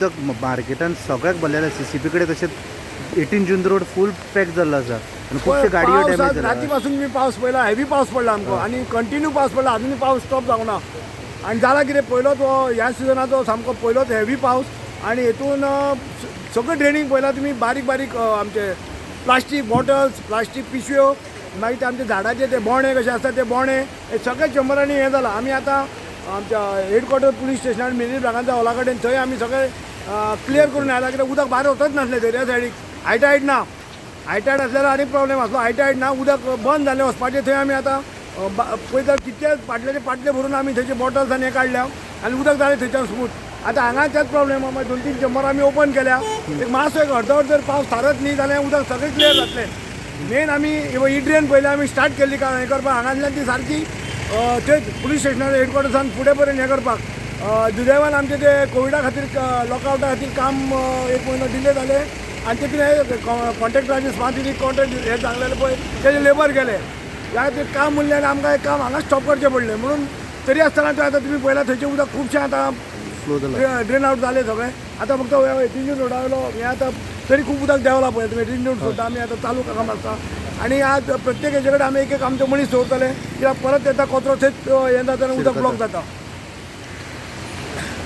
उदक मार्केटान सगळ्याक भरलेलें. सीसीपी कडेन तशेंच 18 जून रोड फूल पॅक जाल्लो आसा आनी खुबशे गाडयो पावस डॅमेज आज जाल्या. राती पासून मी पावस पयला, हेवी पावस पडला आमकां आनी कंटिन्यू पावस पडला. अजूनय पावस स्टॉप जावंक ना. आनी जाला कितें, पयलोच हो ह्या सिजनाचो सामको पयलोच हेवी पावस आनी हेतून सगळें ड्रेनींग पळयला तुमी, बारीक बारीक आमचे प्लास्टीक बॉटल्स, प्लास्टीक पिशव्यो, मागीर ते आमचे झाडाचे ते बोणे कशे आसता ते बोणे, हे सगळे चंबरांनी हें जालां. आमी आतां आमच्या हेडक्वॉर्टर पुलीस स्टेशनार, मिनी ब्रागांजा हॉला कडेन, थंय आमी सगळे क्लियर करून आयला, कित्याक उदक भायर वचत नासलें. दर्या सायडीक हायटायड ना. हायटायड आसल्यार आनी प्रॉब्लेम आसलो. हायटायड ना, उदक बंद जालें वचपाचें. थंय आमी आतां पळयता कितले पाटल्याचे पाटले भरून आमी थंयचे बॉटल्स आनी हें काडल्या आनी उदक जालें थंयच्यान स्मूथ. आतां हांगा तेच प्रॉब्लेम. मागीर दोन तीन चंबर आमी ओपन केल्या. एक मातसो एक अर्द वर जर पावस थारत न्ही जाल्यार उदक सगळें क्लियर जातलें. मेन आमी ही ड्रेन पयलीं आमी स्टार्ट केल्ली का हें करपाक. हांगांतल्यान ती सारकी थंय पुलीस स्टेशनार हेडक्वॉर्टर्सान फुडें पर्यंत हें करपाक. दुर्दैवान आमचे ते कोविडा खातीर, लॉकआवटा खातीर काम एक म्हयनो डिले जाले आनी तितून हे कॉन्ट्रॅक्टराचे स्मार्ट सिटी कॉन्ट्रॅक्ट हे सांगलेले पळय, तेजे लेबर गेले. ह्या खातीर काम उरलें आनी आमकां हें काम हांगा स्टॉप करचें पडलें. म्हणून तरी आसतना तें आतां तुमी पळयला, थंयचें उदक खुबशें आतां फ्लो जाला. ड्रेन आवट जालें सगळें. आतां फक्त 18 जून रोडा वयलो हें आतां तरी खूब उदक देंवलां पळय तुमी. 18 जून सुद्दां आमी आतां चालू काम आसता आनी आज प्रत्येक हेजे कडेन आमी एक एक आमचे मनीस दवरतले, कित्याक परत येता कचरो थंयच हें जाता आनी उदक ब्लॉक जाता.